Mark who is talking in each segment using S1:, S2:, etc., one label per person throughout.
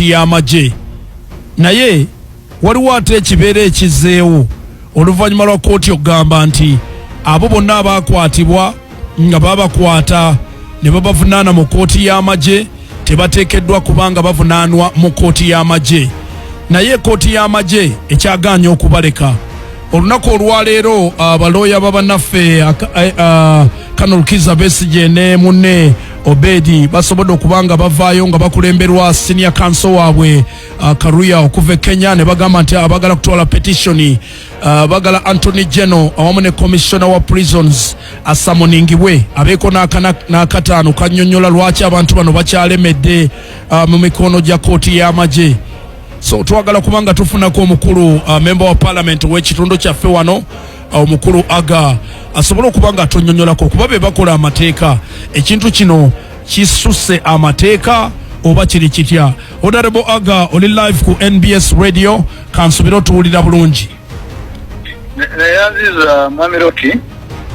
S1: kooti y'amagye. Naye waliwo ate ekibeera ekizeewo oluvannyuma lwa kooti okugamba nti abo bonna abakwatibwa nga babakwata ne babavunaana mu kooti y'amagye tebateekeddwa kubanga bavunaanwa mu kooti y'amagye, naye kooti y'amagye ekyagaanya okubaleka. Olunaku olwaleero abalooya babannaffe Colonel Kizza Besigye ne munne Obedi basobodde okuba nga bavaayo nga bakulemberwa senior counsel waabwe Karuya okuva e Kenya, ne bagamba nti abagala kutwala petition, bagala Attorney General awamu ne Commissioner wa Prisons asummoningibwe abeeko n'akataano kannyonnyola lwaki abantu bano bakyalemedde mu mikono gya kooti y'amagye. So twagala kubanga tufunako omukulu member wa parliament ow'ekitundu kyaffe wano, omukulu Aga, asobole okuba nga atonnyonnyolako kuba be bakola amateeka. Ekintu kino kisuse amateeka oba kiri kitya? Honorable Aga, oli live ku NBS Radio, kansubire otuwulira bulungi.
S2: Neyanziza, mwami Roki.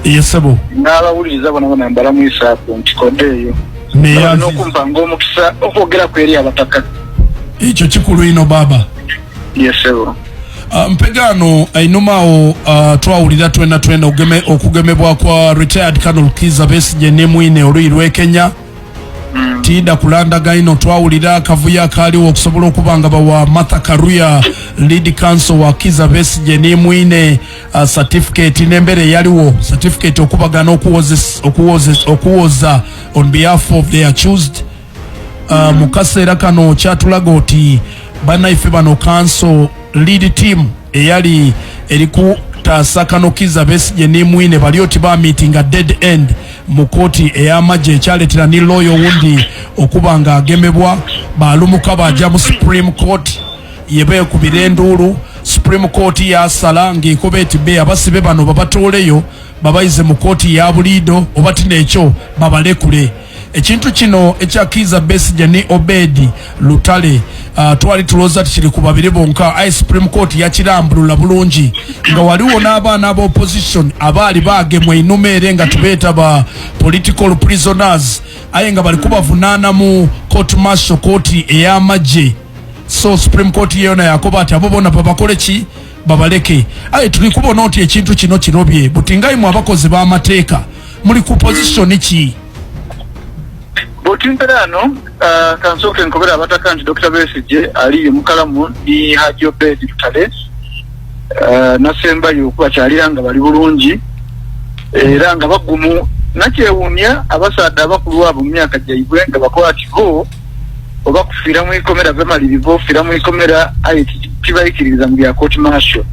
S1: Yesebo.
S2: N'abawuliriza bona bona mbalamwisaako nti kodde eyo n'okumpa ng'omukisa okwogeraku eri abataka.
S1: Ekyo kikulu ino, baba.
S2: Yesebo.
S1: Mpegaano einumaawo twawulira twena twena okugemebwa kwa retired Colonel Kizza Besigye ne mwine oluyi lw'e Kenya. Tinda kulandaga ino, twawulira akavuyo akaaliwo okusobola okuba nga bawa Martha Karuya, lead counsel wa Kizza Besigye ne mwine, certificate n'embeera eyaliwo, certificate okubagana okuwoza on behalf of the accused. Mu kaseera kano kyatulaga oti bannaife bano counsel lead team eyali eri kutaasa Colonel Kizza Besigye ne mwine bali oti bameetinga dead end mu kooti ey'amagye, ekyaleetera ne lawyer owundi okuba nga agemebwa. Balumuka bajja mu Supreme Court yebeekubira enduulu. Supreme Court yasala ng'ekoba eti be abasibe bano babatooleyo babayize mu kooti ya buliido oba tina ekyo babalekule. Ekintu kino ekya Kizza Besigye ne Obedi Lutale, twali tulowooza ti kiri ku babiri bonka, aye Supreme Court yakirambulula bulungi nga waliwo n'abaana aba opposition abaali bagemwa einuma ere nga tubeeta ba political prisoners, aye nga bali kubavunaana mu court martial, kooti ey'amagye. So Supreme Court yona yakoba ati abo bona babakole ki? Babaleke. Aye tuli kubona nti ekintu kino kirobye buti. Nga imwe abakozi b'amateeka muli ku position ki?
S2: Bw'otimpera ano, kansooke nkobera abataka nti Dr Besigye ali mukalamu ni Haji Obedi Lutale. Nasembayo okubakyalira nga bali bulungi era nga bagumu. Nakyewuunya abasaadde abakulu abo mu myaka gyaibwe nga bakola ati bo oba kufiira mu ikomera bemalirivu ofiira mu ikomera, aye tibayikiririza mu bya court martial.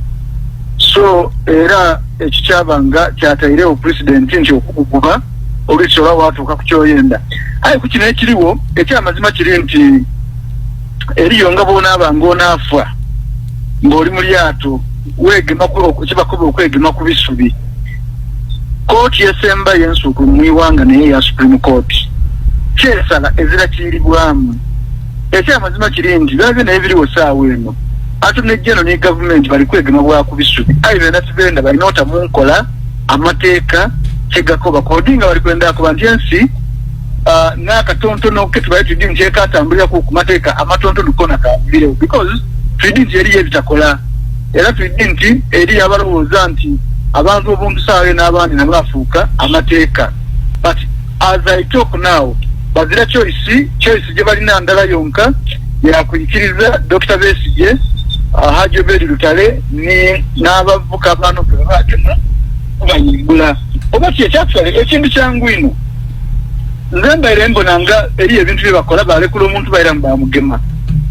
S2: So era ekyo kyabanga kyatairewo precedent nti okukuguba olwisi oba watuuka ku kyoyenda. Aye ku kino ekiriwo, ekyamazima kiri nti eriyo nga bwonaaba ngaonaafa ng'oli mu lyato weegema kibakuba okwegema ku bisubi. Kooti esembayo ensuuku mu iwanga naye eya Supreme Court kyesala ezira kiiribwamu. Ekyamazima kiri nti byona byona ebiriwo saawa eno, Attorney General ne gavumenti bali kwegema bwa ku bisubi, aye bena tibenda balina ota mu nkola amateeka kyegakoba kodi nga bali kwenda kuba nti ensi n'akatontono ketubaye tudi nti ekatambuliraku ku mateeka amatontono kona kaviirewo, because tudi nti eriyo ebitakola, era tudi nti eriyo abalowooza nti abantu obuntu saawa n'abandi nabo bafuuka amateeka. But as I talk now, bazira choice. Choice gye balina ndala yonka yakuyikiriza Dr Besigye, Haji Obedi Lutale ni n'abavuka bano bebagema kubayimbula oba ki. Ekyatwale ekintu kyangu ino, nze mbaire mbona nga eriyo ebintu bye bakola, balekula omuntu baira bamugema.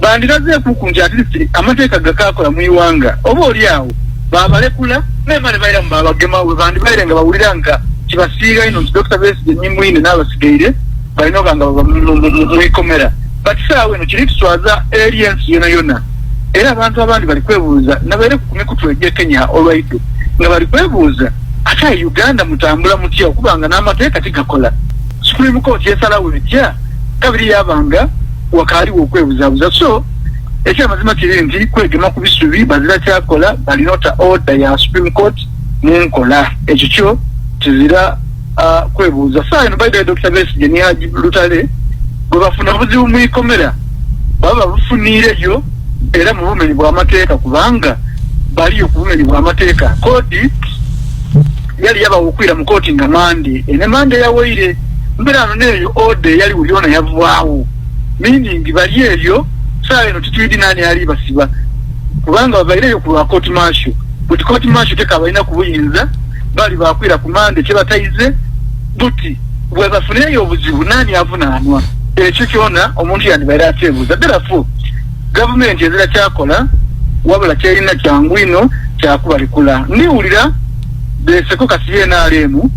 S2: Bandirazeekuku nti at least amateeka gakakola mu iwanga, oba oli awo babalekula memale baira babagema. We bandibaire nga bawulira nga kibasiiga ino nti Dr Besigye nyimwine n'abasigaire balina oba nga baba mwikomera. But saawa eno kiri tuswaza eri ensi yona yona, era abantu abandi bali kwebuuza nabaire ku mikutu egy'e Kenya olwaiddo nga bali kwebuuza ate aye Uganda mutambula mutya okubanga n'amateeka tigakola? Supreme Court yesalawo etya? Kabiri yabanga wakaaliwo okwebuzaabuza. So ekyamazima kiri nti kwegema ku bisubi, bazira kyakola, balina ota order ya Supreme Court munkola. Ekyo kyo kizira kwebuuza. Saa eno, by the way, Dr Besigye ne Haji Lutale bwe bafuna obuzibu mu ikomera. Baba bafuniireyo era mu bumenyi bw'amateeka, kubanga baliyo ku bumenyi bw'amateeka. Kooti yali yabawukwira mu kooti nga mande ene mande yaweire mbeerano neeyo order eyali yona yavaawo, meaning bali eyo saawa eno titwidi nani yali basiba, kubanga babaireyo ku lwa court martial. Buti court martial tekabalina ku buyinza, bali bakwira ku mande kyebataize. Buti bwe bafunireyo obuzibu, nani avunaanwa? Ekyo kyona omuntu yandibaire akyebuuza. Therefore gavumenti ezira kyakola, wabula kyerina kyangu ino kyakubalekula. Ndiwulira beseko kasi NRM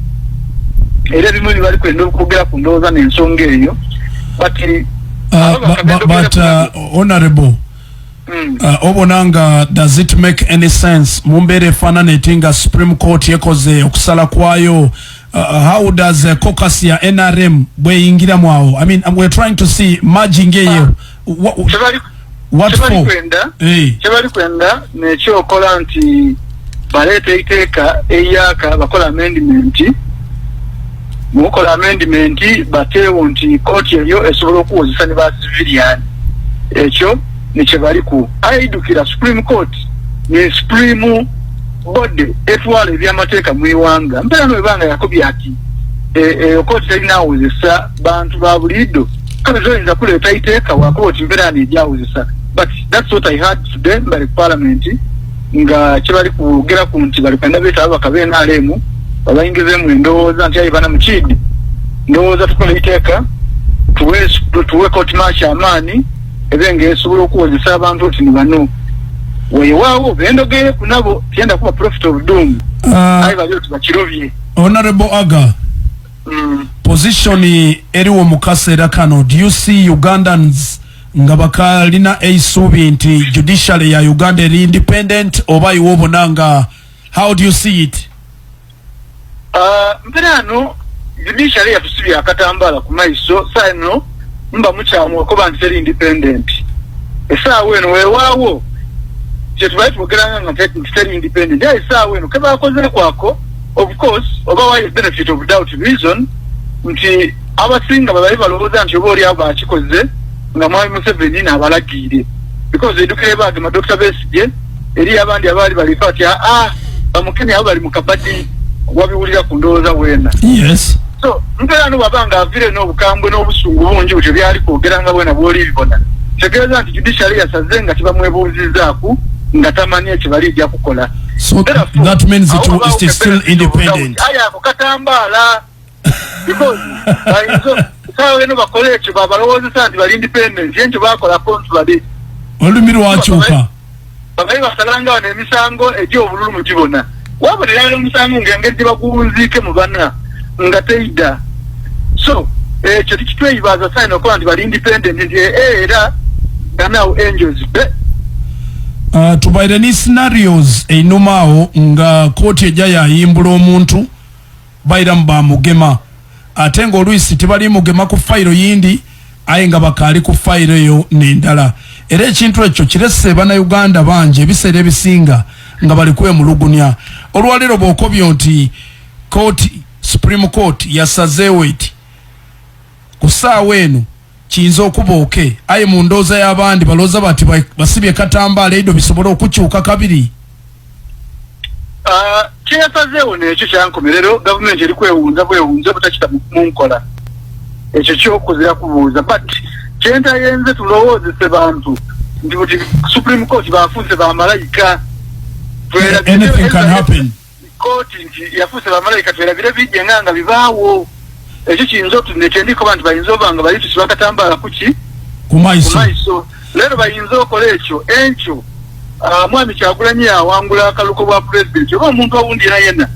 S2: era ebimu bibali kwenda okwogera ku ndowooza n'ensonga eyo, but
S1: But honorable, obona nga does it make any sense mu mbeera efaanana eti nga Supreme Court yekoze okusala kwayo? How does caucus ya NRM bweyingiramu awo? I mean, we're trying to see merging eyo. What
S2: Kyebali
S1: for?
S2: kwenda
S1: Hey.
S2: Kyebali kwenda nekyokola nti baleeta eiteeka eyaka bakola amendment. Mukukola amendment bateewo nti kooti eyo esobola okuwozesa ne ba civilian. Ekyo nekyebaliku aidukira Supreme Court ne supreme body etwala ebyamateeka mu iwanga. Mpeera nowebanga yakobye ati eyo kooti terinawozesa bantu ba buliido, kale toyinza kuleeta iteeka wakuba oti mpeera nejawozesa. But that's what I heard today bali ku parliament nga kyebali kwogeraku nti bali kwenda beeta ababaka ba NRM babayingizemu endowooza nti ayi bana mukidi ndowooza tukola iteeka tuwe court martial amaani ebe nga esobola okuwozesa abantu oti ni bano. Weewaawo bendogereku nabo tyenda kuba prophet of doom, aye bali oti bakirobye.
S1: Honorable Aga, position eriwo mu kaseera kano, do you see Ugandans nga bakalina eisuubi nti judiciary ya Uganda eri independent, oba iwe obona nga how do you see it?
S2: Mperano judiciary yatusibye akatambaala ku maiso. Saa eno mba mukyamu okuba nti teri independent esaawa eno. Weewaawo kyetubaye twogeranga nga nti teri independent, aye esaawa eno kebakoze kwako, of course oba wayo benefit of doubt, reason nti abasinga babali balowooza nti oba oliawo bakikoze nga mwami Museveni naabalagiire, because edukire bagema Dr. Besigye, eri abandi abaali baliko ati aa bamukene abo bali mu kabadi wabiwulira ku ndowooza bwena. So mpeera bwaba nga avire n'obukambwe n'obusungu bungi butyo byali kwogera nga bwena bwoli bibona, tegeeza nti judiciary yasaze nga kibamwebuuzizaaku nga tamanyi ekyo bali ejja kukola.
S1: So that means it is still independent.
S2: Aye ako katambaala, because bayinza saawa eno bakole ekyo babalowoozesa nti bali independent, enkyo bakola contrary.
S1: Olulimi lwakyuka.
S2: Babaye basalanga wano emisango egy'obululu mugibona wabonera omusango ng'engeri gye baguwunziike mu bana nga teida. So ekyo tikitweyibaza saina okuba nti bali independent nti era nga now angels be.
S1: Tubaire ni scenarios einuma awo nga kooti ejja yayimbula omuntu, bairamu bamugema, ate nga oluisi tebali mugema ku fayiro yindi, aye nga bakaali ku fayiro eyo n'endala. Era ekintu ekyo kirese bannayuganda bangi ebiseera ebisinga nga bali kwemulugunya. Olwaleero bw'okobyo nti kooti, Supreme Court yasazeewo eti ku ssaawa eno kiyinza okuba oke, aye mu ndowooza y'abandi balowooza bati basibye katambaala eido bisobole okukyuka kabiri.
S2: Ah, kyeyasazeewo nekyo kyankomerero. Gavumenti eri kwewunza bwewunza butakita mu nkola ekyo kyokuzira kubuuza, but kyentayenze tulowoozese bantu nti buti Supreme Court bafuuse bamalayika.
S1: Anything can happen.
S2: Kooti nti yafuuse bamalayika, twerabire bijja nga bibaawo. Ekyo kiyinza otunekyendikoba nti bayinza oba nga bali tusiba akatambaala kuki
S1: ku
S2: ku
S1: maiso.
S2: Maiso leero bayinza okola ekyo enkyo. Mwami Kyagulanyi yawangula akaluko bwa pulezidenti oba omuntu owundi yena yena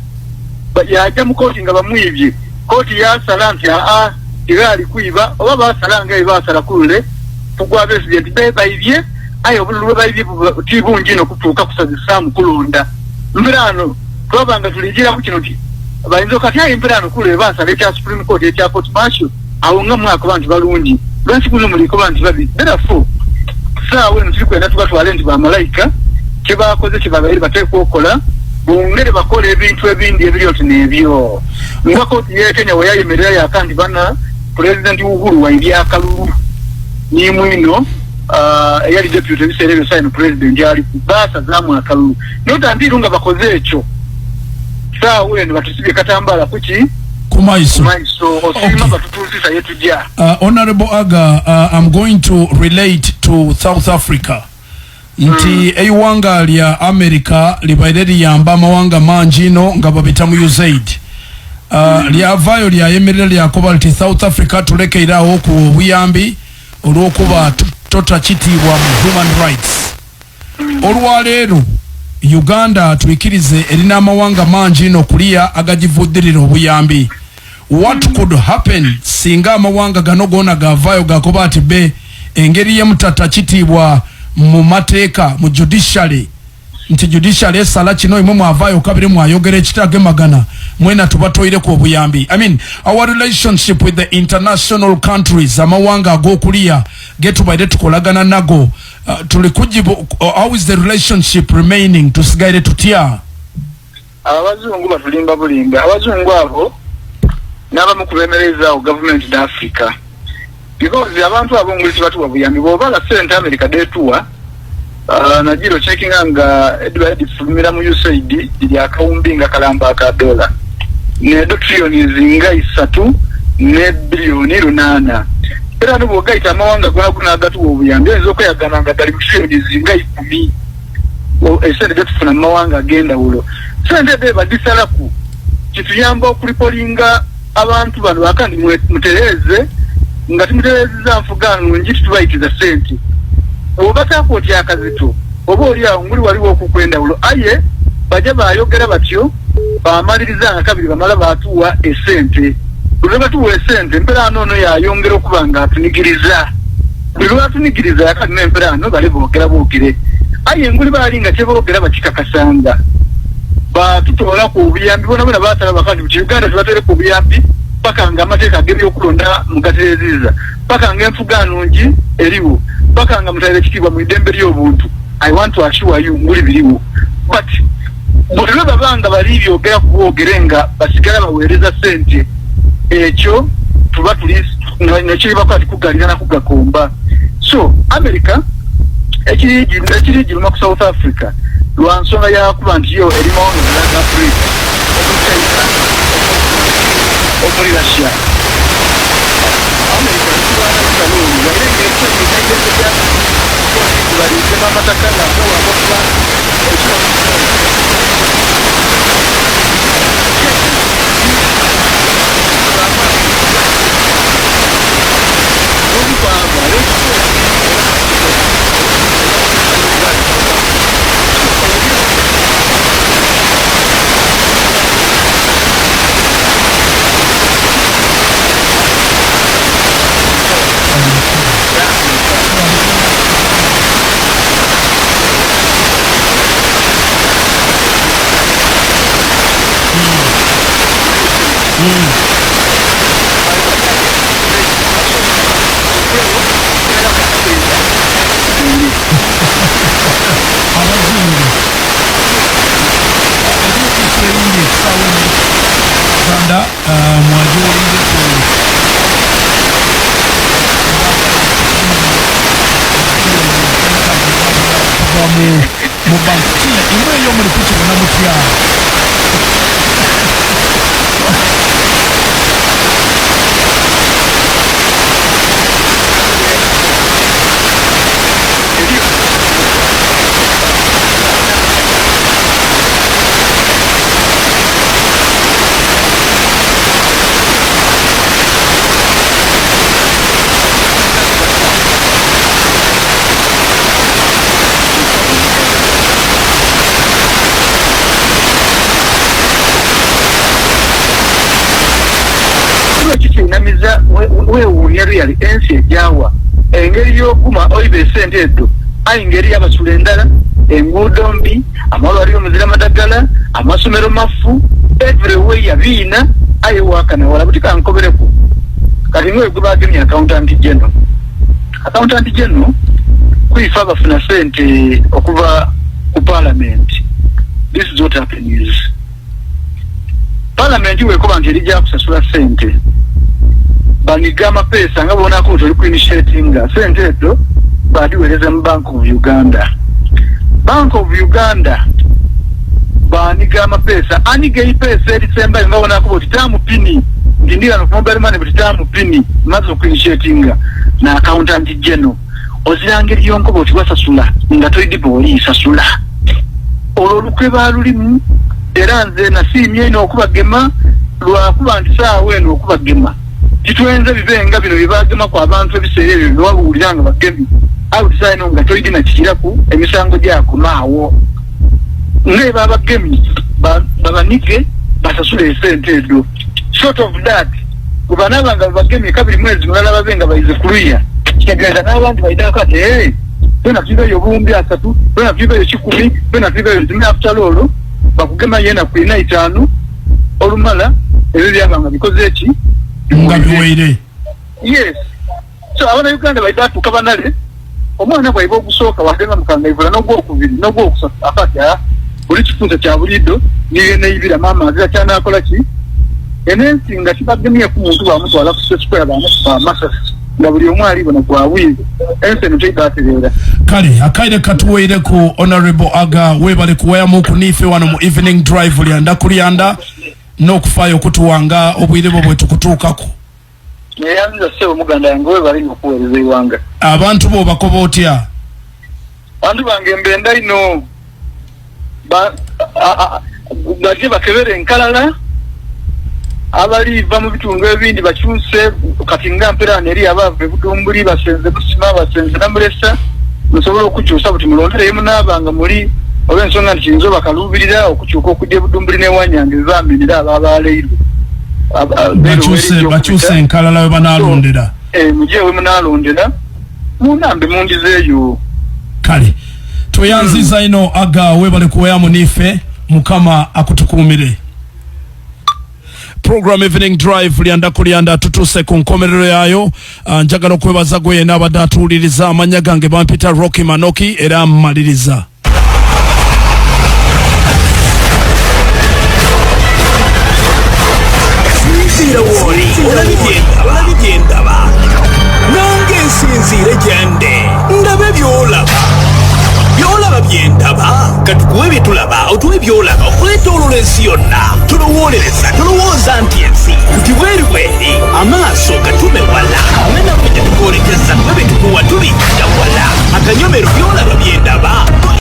S2: yajja mu kooti nga bamwibye, kooti yasala nti aa tibaali kwiba, oba basala nga ebasala kulule kugwa Besigye nti be baibye, aye obululu bwe baibye ti bungi ino kutuuka kusazisaamu kulonda. Mperaano twaba nga tulinjira ku kino nti bayinza okati, aye mperaano kulule basala ekya Supreme Court ekya court martial awo nga mwakoba nti balungi, lwaki kuno mulikoba nti babi? Therefore saawa eno tuli kwenda tubatwale nti bamalayika. Kyebakoze kyebabaire bateekwa okukola, bongere bakola ebintu ebindi ebiri oti n'ebyo nga kooti ye Kenya weyayemerera yaka nti bana Pulezidenti Uhuru waibye akalulu nimwino. Eyali deputy ebiseera ebyo, sign president yali baasazaamu akalulu notantiiru nga bakoze ekyo. Saawa eno batusibye katambala kuki?
S1: Kumaiso.
S2: Maiso osiima batutuusisa yetujja.
S1: Honorable Aga, I'm going to relate to South Africa. Nti eiwanga lya America libaire liyamba amawanga mangi ino nga babita mu USAID. Lyavaayo lyayemerera lyakoba nti South Africa tulekeerawo ku buyambi olw'okuba tota kitiibwa mu human rights. Olwaleero Uganda twikirize erina amawanga mangi ino kuliya agagivuddirira obuyambi. What could happen singa amawanga gano gona gavaayo gakoba ati be engeri yemutata kitiibwa mu mateeka mu judiciary, nti judiciary esala kino, imwe mwavaayo kabiri mwayogera ekitagemagana, mwena tubatoireko obuyambi? I mean, our relationship with the international countries, amawanga ag'okuliya getubaire tukolagana nago, tuli kujibu, how is the relationship remaining? Tusigaire tutya?
S2: Abazungu batulimba bulimba. Abazungu abo n'abamu kubemerezaawo gavumenti da Africa, because abantu abo nguli tibatuwa buyambi. Bw'obala sente America detuwa, nagiro checkinga nga ediba edifulumira mu USAID liri akawumbi nga kalamba aka dola nedo trillions nga 3 ne biliyoni 8. Era no bw'ogaita amawanga gona gona agatuwa obuyambi, oyinza okweyagana nga gali mu trillions nga 10 esente getufuna mu mawanga ag'endawulo. Sente ezo badisalaku kituyamba okulipolinga abantu bano akandi mutereeze nga tumutereezeza nfuga nungi, titubayitiza sente oba otya akazito oba oli awo nguli waliwo okukwendawulo. Aye bajja bayogera batyo, bamaliriza nga kabiri bamala batuwa esente. Buli lwe batuwa esente, empeera ono yayongera okuba nga atunigiriza. Buli lwe batunigiriza yakati n'empeera ano bale boogera boogere, aye enguli baali nga kyeboogera bakikakasanga batutoolaku obuyambi bona bona. Basala bakati nti Uganda tebatereka obuyambi paka nga amateeka ag'ebyokulonda mugatereezeza, paka nga enfuga nungi eriwo, paka nga mutayira ekitiibwa mu idembe ly'obuntu. I want to assure you nguli biriwo, but buli lwe baba nga bali byogera ku bwogere nga basigala baweereza sente, ekyo tuba tuli nekiribako ati kugalira nakugakomba. So America ekiri giruma ku South Africa lwa nsonga yakuba nti yo eri mawanga galaga Africa, omuli China, omuli Russia. America ekirwana waire ngaekyo baliitema amataka nga gawamba kuba
S1: Abazungu erindi ekisaawe Uganda mwagiwulire kuva mu banki ki imwe eyo muli kukibona mutya?
S2: Kikinamiza, weewuunya really ensi ejyawa engeri y'okuma oyiba esente edo, aye engeri y'abasula endala, enguudo mbi, amalwaliro muzira madagala, amasomero mafu, everywhere biina, aye wakanawala buti kankobereku. Kati ngwe gwe bagemye accountant general, accountant general kwifa bafuna sente okuva ku parliament. This is what happens: parliament wekuba nti erijja kusasula sente, baniga amapeesa nga bonako toli ku initiatinga sente ezo. Badiweereza mu Bank of Uganda. Bank of Uganda baniga amapeesa, aniga ipeesa erisembayo nga bonakuba oti tamu pini nti ndi wano ku mobile money buti tamu pini maze okuinitiatinga na accountant general oziranga eryonkoba oti wasasula nga toidi bw'oliisasula. Olwo olukwe baalulimu, era nze nasiimye ino okubagema lwakuba nti saawa eno okubagema titwenze bibenga bino bye bagemaku abantu ebiseera ebyo byewabuwulira nga bagemi awo eno nga toidi nakikiraku emisango gyakomaawo nga babagemi babanige basasule esente edo. Short of that, bwe banaaba nga bagemye kabiri mwezi mulala babe nga bayize kuluya, kitegeeza n'abandi bayitako ati ee twena tulibeyo 30,000, twena tulibeyo 1,000, twena tulibeyo zimwe. After all bakugema yena ku 45 olumala ebyo byabanga bikoze eki
S1: nga biweire.
S2: Yes, so abana Uganda bayita atuuka banale omwana bwaiba ogusooka wagenda mukangaivula n'ogwokubiri n'ogwokusatu akati a buli kifunza kya bulido niye neibira maama azira kyanakola ki enensi nga kibagemyeku muntu bamutwala ku square bamukuba amasasi nga buli omu alibona gwabwize ensi eno teibatereera.
S1: Kale akaire katuweireku. Honorable Aga, webale kuwayamu kuniife wano mu Evening Drive lyanda kulyanda n'okufaayo okutuwanga obwire bwo bwe tukutuukako.
S2: Neyanziza ssebo muganda yange, webale nnyo okuweereza eiwanga.
S1: Abantu bo bakoba otya?
S2: Bantu bange mbenda ino baje bakebere enkalala, abaliva mu bitundu ebindi bakyuse. Kati nga mperaano eri abaava ebudumbuli basenze Busima, basenze Namulesa, musobole okukyusa buti mulondereyo munaabanga muli olw'ensonga nti kiyinza obakaluubirira okukyuka okujja ebudumbuli n'ewanyange bebambirira ababaleirwe.
S1: Bakyuse enkalala we banaalondera.
S2: Mujje we munaalondera munambe mundizeeyo.
S1: Kale tweyanziza ino Aga, webale kuwayamu niife, Mukama akutukuumire. Program Evening Drive lyanda kulyanda tutuuse ku nkomerero yaayo. Njagala okwebaza gwe yena abadde atuwuliriza. Amannya gange bampita Rocky Manoki era mmaliriza.
S3: Sinziira wooli olabye byendaba, nange nsinziire gyende ndabe byolaba, byolaba byendaba. Katukuwe byetulaba, otuwe byolaba okwetoolola ensi yonna. Tulowoolereza, tolowooza nti ensi nti bweri bweri, amaaso gatume wala nga naffe tetukwolekeza kuba byetukuwa tubijja wala. Akanyomero byolaba byendaba.